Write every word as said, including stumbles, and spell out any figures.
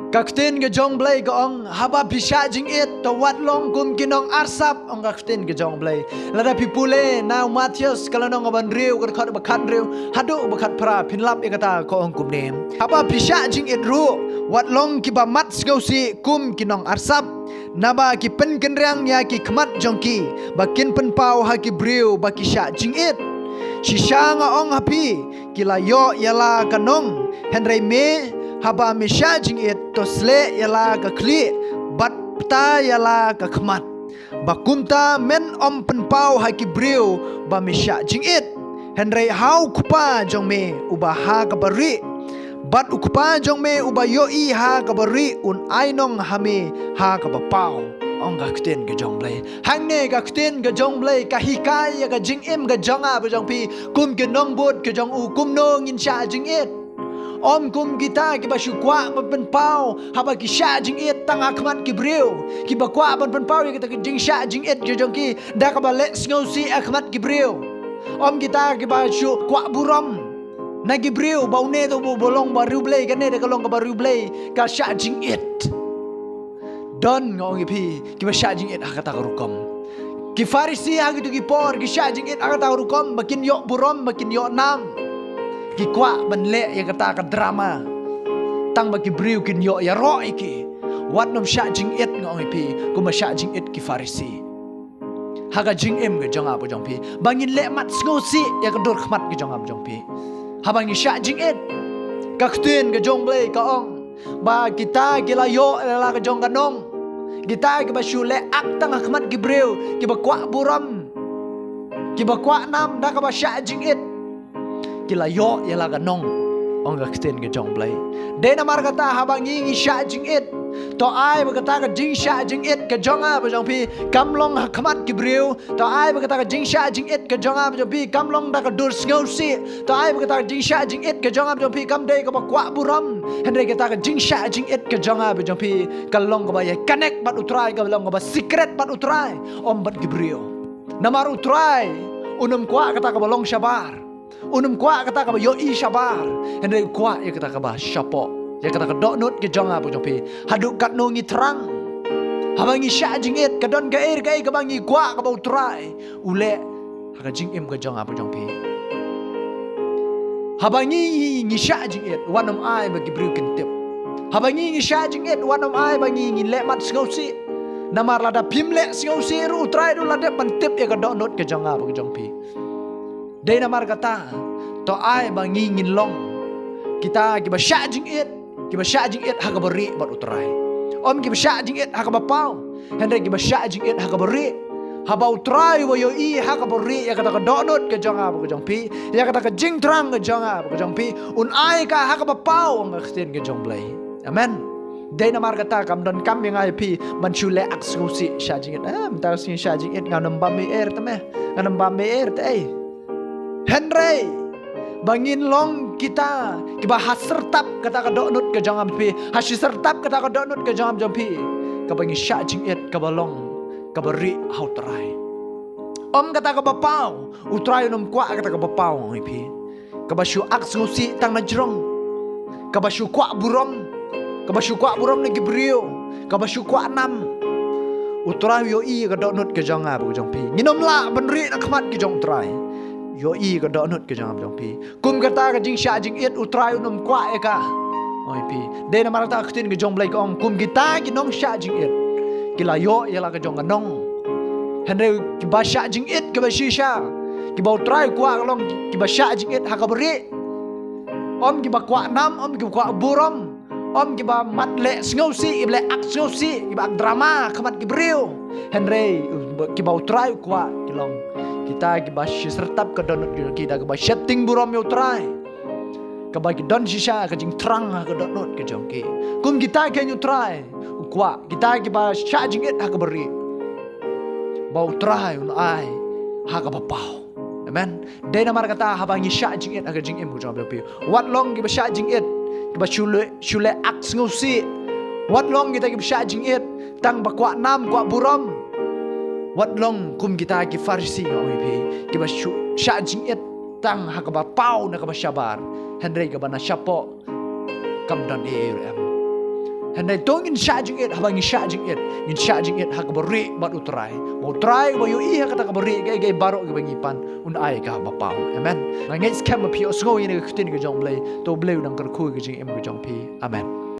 Ka ktien ka jong Blei ka ong, haba phi shah jingit, to wat long kum ki nong arsap, ong ka ktien ka jong Blei. Lada phi pule na u Mathaios ka lynnong kaba hynriew, ka dkhot ba khathynriew haduh ba khatphra, phin lap ïa kata ka ong kumne: Haba phi shah jingit ruh, wat long kiba mat sngewsih kum ki nong arsap, naba ki pynkynriang ïa ki khmat jong ki, ba kin pynpaw ha ki briew ba ki shah jingit. Shisha nga ong ha phi, ki la ïoh ïa la ka nong. Hynrei me, haba me shah jingit, to sleh ïa la ka khlieh, bad pynta ïa la ka khmat, ba kumta men ym pynpaw ha ki briew ba me shah jingit, hynrei ha U Kpa jong me uba ha ka barieh. Bad U Kpa jong me uba ïohi ha ka barieh un ai nong ha me ha kaba paw, ong ka ktien ka jong Blei. Hangne ka ktien ka jong Blei ka hikai ïa ka jingim ka jong nga bad jong phi, kum ki nongbud ka jong u, kumno ngin shah jingit. Ym kum kita kiba shu kwah ban pynpaw haba ki shah jingit tang ha khmat ki briew, kiba kwah ban pynpaw ïa kita ki jingshah jingit ki jong ki da kaba leh sngewsih ha khmat ki briew. Ym kita kiba shu kwah burom na ki briew ba une to ba long ba riewblei, kane da ka long kaba riewblei, ka shah jingit. Don, nga ong ïa phi, kiba shah jingit ha kata ka rukom. Ki Pharisi ha kito ki por ki shah jingit ha kata ka rukom, ba kin ïoh burom, ba kin ïoh nam. Ki kwah ban leh ïa kata ka drama, tang ba ki briew kin ïoh ïaroh ïa ki. Wat nym shah jingit, nga ong ïa phi, kumba shah jingit ki Pharisi ha ka jingim ka jong nga bad jong phi, ba ngin leh mat sngewsih ïa ka dur khmat ka jong nga bad jong phi. Haba ngi shah jingit, ka ktien ka jong Blei ka ong ba kita ki la ïoh ïa la ka jong ka nong. Kita kiba shu leh ak tang ha khmat ki briew, kiba kwah burom, kiba kwah nam da kaba shah jingit, ki la ïoh ïa la ka nong, ong ka ktien ka jong Blei. Dei namar kata haba ngi ngi shah jingit, to ai ba kata ka jingshah jingit ka jong nga bad jong phi kam long ha khmat ki briew. To ai ba kata ka jingshah jingit ka jong nga bad jong phi kam long da ka dur sngewsih. To ai ba kata ka jingshah jingit ka jong nga bad jong phi kam dei kaba kwah burom. Hynrei kata ka jingshah jingit ka jong nga bad jong phi ka long kaba ïa connect bad U Trai, ka long kaba secret bad U Trai, ym bad ki briew. Namar U Trai un ym kwah kata kaba long shabar. Un ym kwah kata kaba ïohi shabar. Hynrei u kwah ïa kata kaba shapoh, ïa kata ka dohnud ka jong nga bad jong phi. Haduh katno ngi thrang, haba ngi shah jingit, ka don kaei kaei kaba ngi kwah kaba U Trai u leh ha ka jingim ka jong nga bad jong phi. Haba ngi ngi shah jingit, wat nym ai ba ki briew kin tip. Haba ngi ngi shah jingit, wat nym ai ba ngi ngi leh mat sngewsih. Namar lada phim leh sngewsih ruh, U Trai u la dep ban tip ïa ka dohnud ka jong nga bad ka jong phi. Dei namar kata, to ai ba ngi ngin long kita kiba shah jingit, kiba shah jingit ha kaba rieh bad U Trai. Ym kiba shah jingit ha kaba paw, hynrei kiba shah jingit ha kaba rieh. Haba U Trai u ïohi ha kaba rieh ïa kata ka dohnud ka jong nga bad ka jong phi, ïa kata ka jingthrang ka jong nga bad ka jong phi, un ai ka ha kaba paw, ong ka ktien ka jong Blei. Amen. Dei namar kata kam donkam ïa nga ïa phi ban shu leh ak sngewsih shah jingit. Ah, mynta ka sngi shah jingit, ngan ym bam ei ei te me, ngan ym bam ei ei te ei. Hynrei ba ngin long kita kiba ha syrtap kata ka dohnud ka jong nga bad phi, ha shi syrtap kata ka dohnud ka jong nga bad jong phi, kaba ngi shah jingit kaba long kaba rieh ha U Trai. Ym kata kaba paw, U Trai un ym kwah kata kaba paw, ong ïa phi. Kaba shu ak sngewsih tang na jrong, kaba shu kwah burom, kaba shu kwah burom na ki briew, kaba shu kwah nam. U Trai u ïohi ka dohnud ka jong nga bad ka jong phi. Ngin ym lah ban rieh na khmat ka jong U Trai. Ïohi ka dohnud ka jong nga bad jong phi. Kum kata ka jingshah jingit, U Trai un ym kwah ïa ka, ong ïa phi. Dei namar kata ka ktien ka jong Blei ka ong, kum kita ki nongshah jingit, ki la ïoh ïa la ka jong ka nong. Hynrei kiba shah jingit kiba shisha, kiba U Trai u kwah ka long kiba shah jingit ha kaba rieh. Ym kiba kwah nam, ym kiba kwah burom, ym kiba mat leh sngewsih, kiba leh ak sngewsih, kiba ak drama ha khmat ki briew. Hynrei kiba U Trai u kwah ki long kita kiba shi syrtap ka dohnud ka jong ki da kaba sheptieng burom ïa U Trai, kaba ki don shisha ka jingthrang ha ka dohnud ka jong ki. Kum kita keiñ U Trai u kwah, kita kiba shah jingit ha kaba rieh, ba U Trai un ai ha kaba paw. Amen. Dei namar kata haba ngi shah jingit ha ka jingim ka jong nga bad jong phi, wat long kiba shah jingit kiba shu leh, shu leh ak sngewsih. Wat long kita kiba shah jingit tang ba kwah nam, kwah burom. Wat long kum kita ki Pharisi, nga ong ïa phi, kiba shu shah jingit tang ha kaba paw na kaba shabar, hynrei kaba na shapoh kam don ei ei ruh em. Hynrei to ngin shah jingit, haba ngin shah jingit, ngin shah jingit ha kaba rieh bad U Trai. Ba U Trai uba ïohi ha kata kaba rieh, kaei kaei baroh kiba ngi pan, un ai ka ba paw. Amen. Nga ngeit skhem ba phi ïohsngew ïa kane ka ktien ka jong U Blei, to U Blei un nang kyrkhu ïa ka jingim ka jong phi. Amen.